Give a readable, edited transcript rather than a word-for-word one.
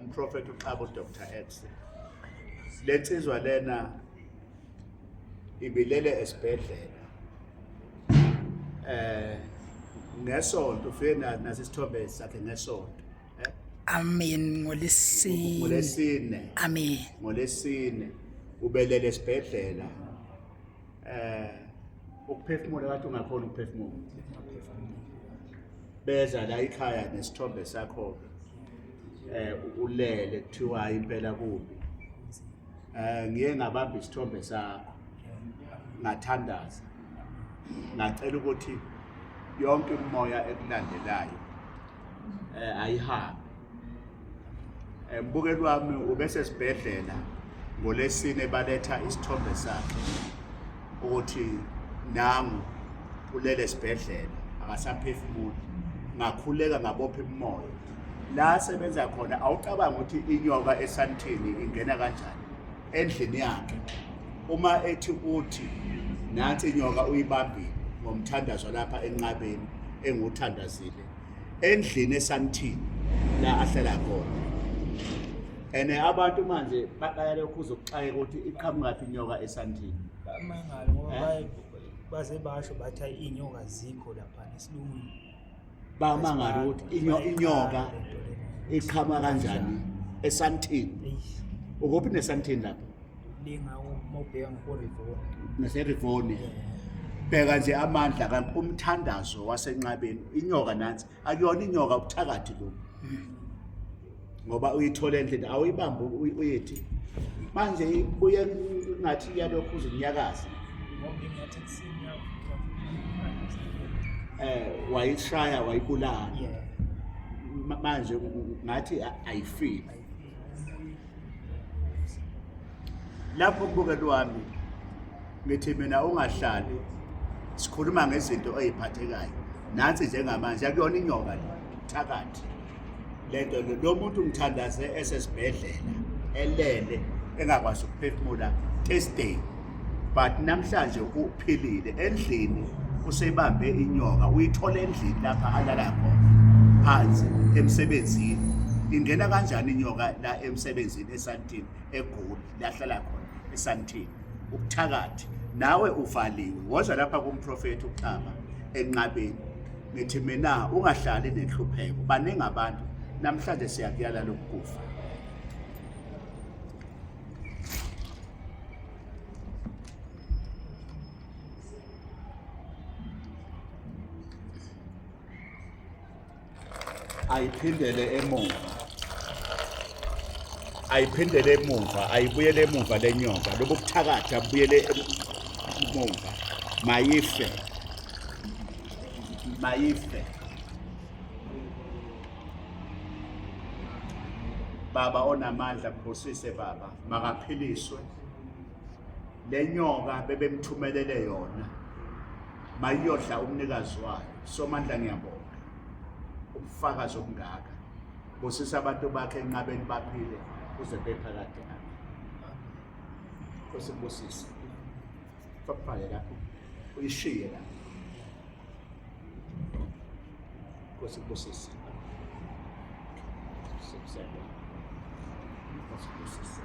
Umprofeti uXaba uDr X. Lensizwa lena ibilele esibhedlela. Ngesonto ufike nasi isithombe sakhe ngesonto. Amen ngolesine. Ngolesine. Amen. Ngolesine ubelele esibhedlela. Ukuphefumula kade ungakhona ukuphefumula. Beza la ekhaya nesithombe sakho ulele kuthiwa impela kubi. Ngiye ngabamba isithombe sakho ngathandaza ngacela ukuthi yonke imimoya ekulandelayo ayihambe. Mbukeli wami ubesesibhedlela ngolesine baletha isithombe sakhe ukuthi nangu ulele esibhedlela akasaphefumuli. Ngakhuleka ngabopha imimoya la sebenza khona. Awucabanga ukuthi inyoka esantini ingena kanjani endlini yakhe uma ethi uthi nansi inyoka uyibambile ngomthandazo lapha enqabeni enguthandazile endlini esantini la ahlala khona. Ene abantu manje bayalokhu uzokuxakeka ukuthi iqhamukaphi inyoka esantini. Bamangala ngoba baze basho bathi inyoka zikho lapha esilungwini. Bamangala ukuthi inyoka iqhamuka kanjani esantini. Ukuphi nesantini lapha? Linga umobheka ngoRivoni. NaseRivoni. Bheka nje amandla kanti umthandazo wasenqabeni inyoka nansi akuyona inyoka ubuthakathi lo ngoba uyithola endlini awuyibambi uyithi manje ibuye ngathi iyalokhu uzinyakaza wayishaya wayibulala manje ngathi ayifile lapho kubukela wami. Ngithi mina ungahlali sikhuluma ngezinto eziphathekayo nansi njengamanje akuyona inyoka le thakathi lento lo muntu ngithandaze esesibhedlela elele engakwazi ukuphefumula Thursday, but namhlanje uphilile endlini usebambe inyoka uyithola endlini lapha alala khona phansi emsebenzini. Ingena kanjani inyoka la emsebenzini esantini eGoli lahlala khona esantini? Ubuthakathi nawe uvaliwe. Woza lapha kumprofethi uXaba enqabeni. Ngithi mina ungahlali nenhlupheko, baningi abantu namhlanje siyakuyala lokufa. Ayiphindele emuva, ayiphindele emuva, ayibuyele emuva lenyoka lobu buthakathi abuyele emuva. Mayife, mayife. Baba onamandla, mbusise baba, makaphiliswe. Lenyoka bebemthumelele yona mayiyodla umnikazi wayo. Somandla, ngiyabonga ubufakazi obungaka. Busisa abantu bakhe enqabeni baphile kuze kube phakade. Amen. Nkosi kubusise. Fakubhale lapho uyishiye lapho. Nkosi kubusise. Nkosi kubusise.